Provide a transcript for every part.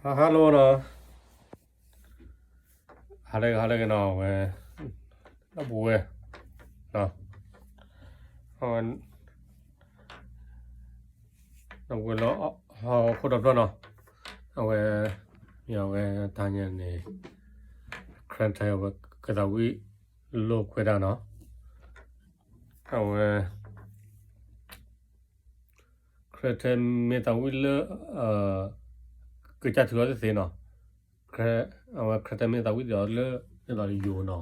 ဟါလီၤနီၤ, ဟါလၢဂ့ၤ ဟါလၢဂ့ၤနီၤ, အဝဲ ဒီပုၢ်ဝဲၢ်နီၤ, အဝဲ ဒီပုၢ်ဝဲၢ်လၢဟီၣ်ခိၣ်ဒီဖျၢၣ်နီၤ, အဝဲ မ့ၢ်အဝဲတဟါညါန့ၣ် Clapton အဝဲကသးဝံၣ်လိာ်ကွဲတၢ်နီၤ, အဝဲ Clapton မ့ၢ်သးဝံၣ်လၢ ကစၢ်ထုးအီၤသ့ၣ်သ့ၣ်နီၤ, အဝဲ Clapton မ့ၢ်သးဝံၣ်ဒ်သိးလၢ ဒ်သိးလၢယိၤနီၤ,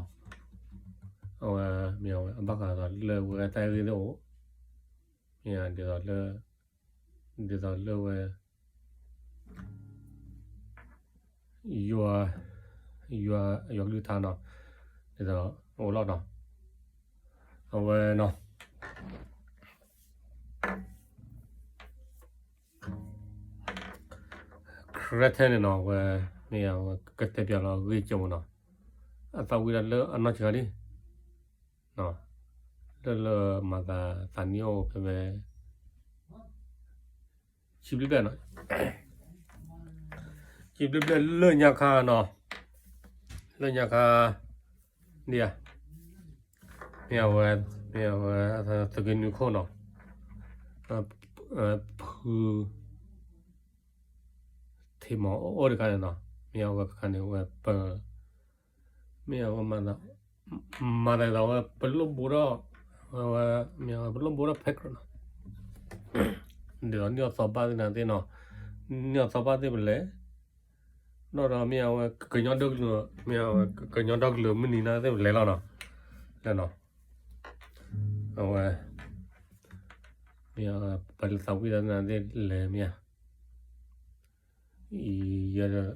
အဝဲ မ့ၢ်အဝဲအဘၣ်ဃးဒီးလၢဝဲတၢ်ဂ့ၢ်သ့ၣ်အိၣ်, မ့ၢ်ဒ်သိးလၢ ဒ်သိးလၢဝဲ ယွၤ ယွၤ ယွၤကလုၢ်ကထါနီၤ, ဒ်သိးအိၣ်လီၤနီၤ, အဝဲနီၤ Clapton န့ၣ်နီၤ, အဝဲ မ့ၢ်အဝဲကတဲပၠးလီၤအဂ့ၢ်ကီမနီၤ, အသးဝံၣ်ဒၣ်လၢအနီၢ်ဆံးခါလံ, လၢလၢမၤသးသးနံၣ်အိၣ်ဖဲ ဖဲ ဆံဘျဲၣ်ဘျဲၣ်နီၤ, ဆံဘျဲၣ်ဘျဲၣ်လၢညါခါနီၤ, လၢညါခါ ဒ်ဧါ, မ့ၢ်အဝဲ မ့ၢ်အဝဲ သုးက့နွံခိၣ်နီၤ, ဖု ထံမီၤအိၣ်တခါန့ၣ်နီၤ, မ့ၢ်အဝဲခါန့ၣ်ဝဲပ မ့ၢ်အဝဲ မၤသးဒ်သိးဝဲပလိၣ်ဘိထီၣ်, ဝဲ မ့ၢ်အဝဲပလိၣ်ဘိထီၣ် background နီၤ, ဒ်သိးနံၣ်အီၣ်သီဘၣ်သ့ၣ်နၤသ့ၣ်နီၤ, နံၣ်အီၣ်သီဘၣ်သ့ၣ်ပလဲၤ, ဒီးဒီးမ့ၢ်အဝဲကညီဒီကလုာ်, မ့ၢ်အဝဲကညီဒီကလုာ်မုၢ်နံၤနၤသ့ၣ်ပလဲၤလီၤနီၤ, လၢနီၤ, အဝဲ မ့ၢ်အဝဲပှၤလၢသးဝံၣ်တၢ်သ့ၣ်နၤသ့ၣ်လဲၤမ့ၢ်ဧါ ယဲဒၣ်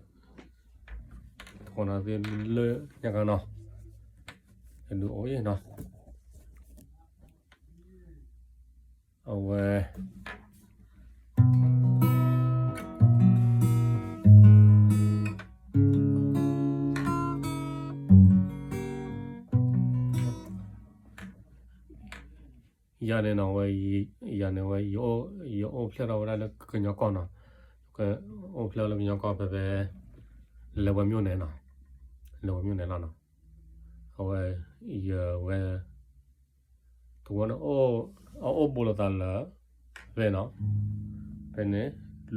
တကိးနီၤသ့ၣ်လၢညါခါနီၤ, ယဒုးအိၣ်နီၤ, အဝဲ ယၤန့ၣ်နီၤဝဲ, ယၤန့ၣ်ဝဲ, ယအိၣ်ဖျဲၣ်ထီၣ်ဝဲဒၣ်လၢကညီကီၢ်နီၤ, အိၣ်ဖျဲၣ်လၢကညီကီၢ်ဖဲဖဲ လဲၤဝဲၤမိၢ်န့ၣ်နီၤ, လဲၤဝဲၤမိၢ်န့ၣ်လီၤနီၤ, အဝဲ ယဝဲ တဝဲန့ၣ် အအိၣ်ဘူးလိာ်သးလၢ ဖဲနီၤ, ဖဲန့ၣ်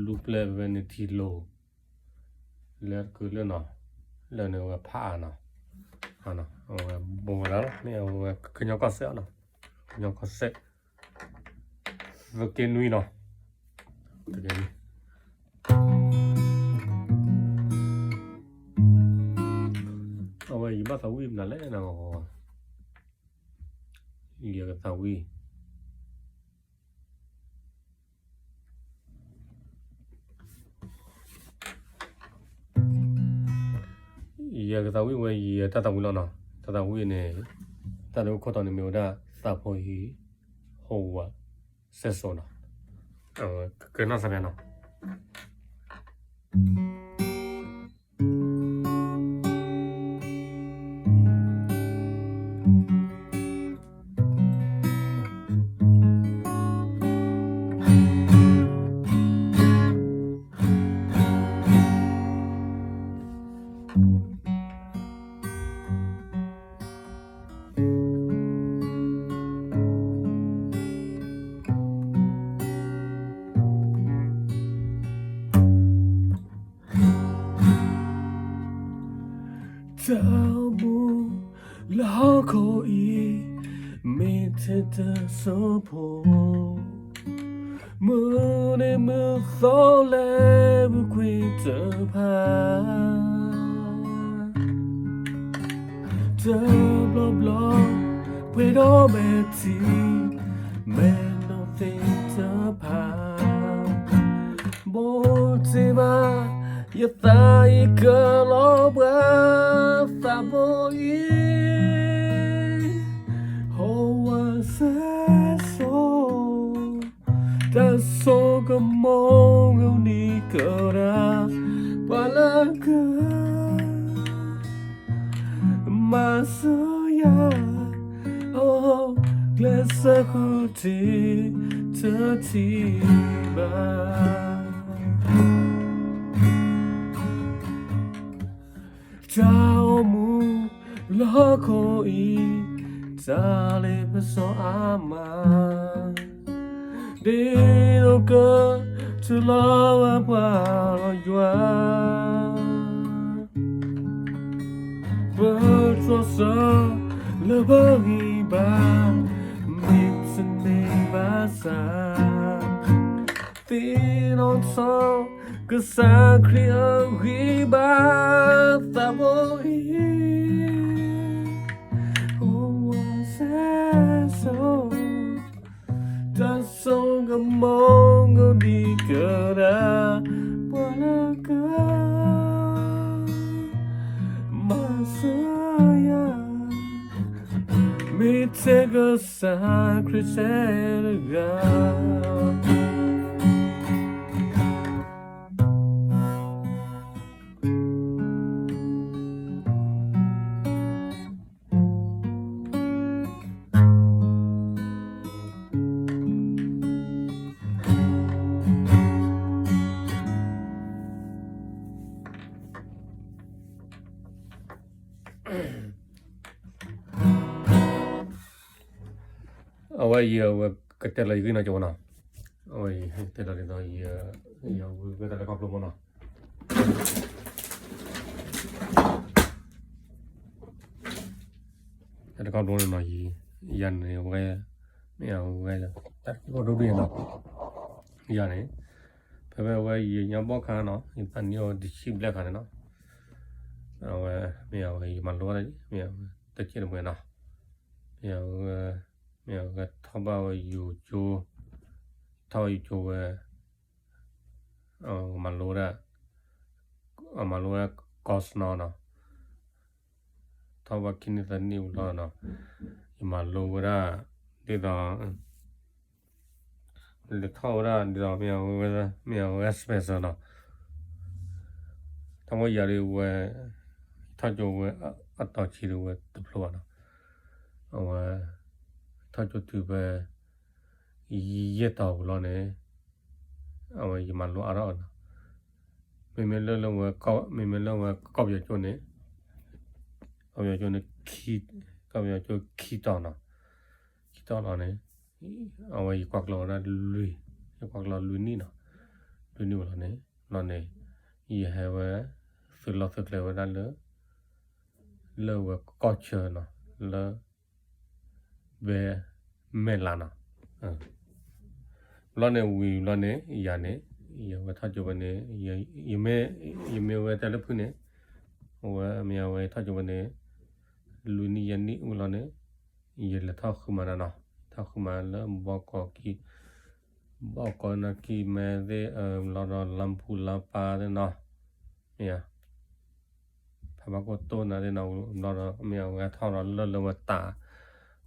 လူၤပျဲၢ်ဖဲန့ၣ်ထံလိၤ လၢတကုၤလၢနီၤ, လၢန့ၣ်ဝဲဖးအါနီၤ, အဝဲဘူးဝဲဒၣ်လီၤ, မ့ၢ်အဝဲကညီကီၢ်စဲၣ်နီၤ, ကညီကီၢ်စဲၣ် သုးက့နွံနီၤ, သုးက့နွံ အဝဲယဘၣ်သးဝံၣ်မနုၤလဲၣ်နီၤ, ယကသးဝံၣ် ယကသးဝံၣ်ဝဲ ယတၢ်သးဝံၣ်လီၤနီၤ, တၢ်သးဝံၣ်န့ၣ် တၢ်သးဝံၣ်ခိၣ်တီန့ၣ်မ့ၢ်ဝဲဒၣ် သးဖိဟံၣ် ဟိဝၤ စဲစိနီၤ, ကနီၢ်သးပျးနီၤ တၢ်အိၣ်မူလၢဟီၣ်ခိၣ်အံၤ မ့ၢ်ထဲတၢ်စိၢ်ဖိ, မုၢ်နံၤမုၢ်သီလဲၤပူၤကွံာ်တဖၣ်, တဘျီဘျီ ပှဲၤဒီးမဲာ်ထံ မဲာ်နီၢ်သ့ၣ်တဖၣ် ဘိးတ့ၢ်ဘၣ်ယသးအံၤကလီၤဘှါ သးဘိအံၤ ဟိဝၤစဲစိ တၢ်စိကမီၤဂီၤနံၤကရၢ ပှၤလၢက မၤစၢၤယၤ အိၣ်ကျဲးစၢးဃုထံၣ်တထံၣ်ဘၣ်. တၢ်အိၣ်မူလၢဟီၣ်ခိၣ်အံၤ တၢ်လ့ပစီအါမး, ဒ်သိးက ထူလီၤဝဲပှၤဒီးယွၤ, ပတြီဆၢလၢပဂံၢ်ဘါ, မ့ၢ်တန့ၢ်ဘၣ်ဆၣ် သ့ၣ်နီၣ်ထီၣ် ကစၢ်ခရံာ်အဂံၢ်ဘါ သးဘိအံၤ, အိၣ်ဝဲစဲစိၤ တၢ်စိကမီၤ ကဒံကဒါ ပှၤလၢက မၤစၢၤယၤ, မ့ၢ်ထဲကစၢ်ခရံာ်စဲတဂၤ အဝဲယဝဲကတဲလီၤယဂံၢ်နီၢ်ကၠိနီၤ, အဝဲယတဲလီၤဒ်သိး ယဝဲကတဲလီၤခီဖျိမနီၤ, တၢ်တခီဖျိန့ၣ်နီၤ, ယၤန့ၣ်ဝဲ မ့ၢ်အဝဲ တၢ်တခီဖျိဒ်နီၤ, ယၤန့ၣ် ဖဲဖဲဝဲယညါဘီၣ်ခါနီၤ, ယသးနံၣ်အိၣ်တဆံဘျဲၣ်ခါန့ၣ်နီၤ, အဝဲ မ့ၢ်အဝဲယမၤလိတၢ် မ့ၢ်အဝဲတကဲတမှဲၤနီၤ, မ့ၢ်အဝဲ မ့ၢ်အဝဲထီၣ်ဘၣ်ဝဲယိၤကၠိ, ထီၣ်ဝဲယိၤကၠိဝဲ မၤလိဝဲဒၣ် မၤလိဝဲဒၣ်ကီၢ်စနီၤနီၤ, ထီၣ်ဘၣ်ခံနံၣ်သၢနံၣ်ဝံၤလီၤနီၤ, ယမၤလိဝဲဒၣ် ဒ်သိး လဲၤထီၣ်ဝဲဒၣ်ဒ်သိး မ့ၢ်အဝဲ မ့ၢ်အဝဲ special နီၤ, ထီၣ်ဝဲယၤဒ်ဝဲ ထီၣ်ကၠိဝဲ အတီၤဆံဒ်ဝဲတဖျိဘၣ်နီၤ, အဝဲ ထီၣ်ကၠိတုၤဖဲ ယဲၢ်တီၤဝံၤလီၤန့ၣ် အဝဲယမၤလိအါထီၣ်နီၤ, မ့မ့ၢ်လၢလၢဝဲ မ့မ့ၢ်လၢဝဲကီၢ်ပယီၤကၠိန့ၣ် ကီၢ်ပယီၤကၠိန့ၣ် ကီၢ်ပယီၤကၠိခံတီၤနီၤ, ခံတီၤလီၤန့ၣ် အဝဲယကွၢ်ကျီၤဝဲဒၣ်လွံၢ်, ယကွၢ်ကျီၤလွံၢ်နံၣ်နီၤ, လွံၢ်နံၣ်ဝံၤလီၤန့ၣ် လီၤန့ၣ် ယဟဲဝဲ သုးလီၢ်သုးကျဲဝဲဒၣ်လၢ လၢဝဲကီၢ်ဆၢနီၤ, လၢ ဘဲမဲာ်လးနီၤ, ဘျီန့ၣ်ဝံၤဘျီန့ၣ် ယၤန့ၣ် ယဝဲထီၣ်ကၠိဝဲန့ၣ် ယမ့ၢ်ဝဲတၢ်လၢဖုန့ၣ် အဝဲမ့ၢ်အဝဲထီၣ်ကၠိဝဲန့ၣ် လွံၢ်နံၣ်ယဲၢ်နံၣ်ဝံၤလီၤန့ၣ် ယလဲၤထီၣ်ဃုမၤနီၤနီၤ, ထီၣ်ဃုမၤလၢဘီကီၢ်ကံ ဘီကီၢ်နၢ်ကံမဲသ့ၣ် လီၤဒီးလါပူၤလါပၤသ့ၣ်နီၤ, မ့ၢ်ဧါ ဖးဘၣ်ကိၣ်တိၢ်နၤသ့ၣ်နီၤ, ဘျီဒီးမ့ၢ်အဝဲထီၣ်ဒီးလၢလၢဝဲတၢ်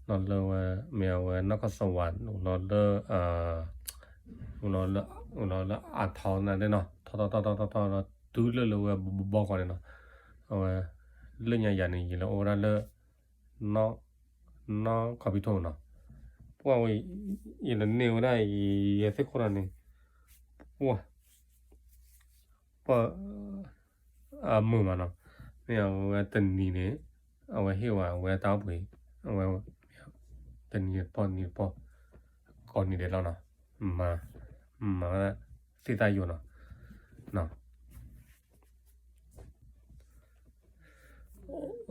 လီၤလၢဝဲ မ့ၢ်အဝဲနီၢ်ကီၢ်စဝး လီၤလၢ လီၤလၢအထီနၤသ့ၣ်နီၤ, ထီၣ်ထီၣ်ထီၣ်ထီၣ်ထီၣ်ထီၣ်ဒီးတုၤလၢလၢဝဲဘီကီၢ်န့ၣ်နီၤ, အဝဲ လၢညါယၤန့ၣ် ယလဲၤအိၣ်ဝဲဒၣ်လၢ နီၢ် နီၢ်ကီၢ်ဖံးထိၣ်နီၤ, ပှၤဝဲ ယလဲၤန့ၢ်ဝဲဒၣ် ယသ့ၣ်ခိၣ်ဒီးန့ၣ် ပှၤ ပှၤ အမုာ်မးနီၤ, မ့ၢ်အဝဲတနံၤန့ၣ် အဝဲဟ့ၣ်ဝဲ အဝဲတၢ်အိၣ်ဘှံး အဝဲ တနံၤတပီၢ်နံၤတပီၢ် ကိးနံၤဒဲးလီၤနီၤ, မၤ မၤဝဲဒၣ်သ့ၣ်သၣ်ယိာ်နီၤ, နီၤ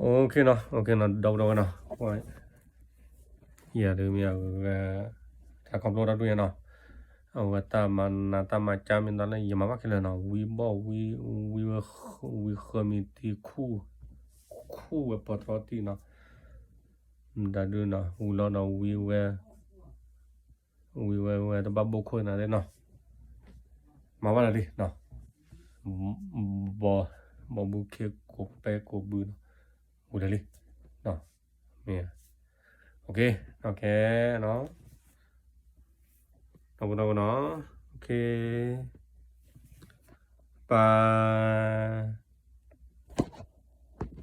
OK နီၤ OK နီၤ ဒီပုၢ်ဒီဝဲၢ်နီၤ, ယၤဒုးမ့ၢ်အဝဲ တၢ်ခီဖျိတၢ်ဒုးညါနီၤ, အဝဲတၢ်မၤနးတၢ်မၤကၢ်မ့ၢ်တၢ်လၢယမၤဘၣ်ခဲလၢာ်နီၤ, ဝံဘီၣ်ဝံ ဝံဝဲ ဝံဃၢမံၤတံၤခူၣ် ခူၣ်ဝဲပီတြီတံၢ်နီၤ, မတၤဒုးနီၤ ဝံၤလီၤဒီးဝံဝဲ ဝံၤဝဲဝဲတဘၣ်ဘိၣ်ခိၣ်နၤသ့ၣ်နီၤ, မၤဘၣ်လၢလံနီၤ, ဘီ ဘီဘူခဲကိးပဲကိးဘုနီၤ, ဝံၤလၢလံနီၤ, မ့ၢ် OK နီၤ ခဲနီၤ, ဒီပုၢ်ဒီဝဲၢ်နီၤ, OK ပၢ်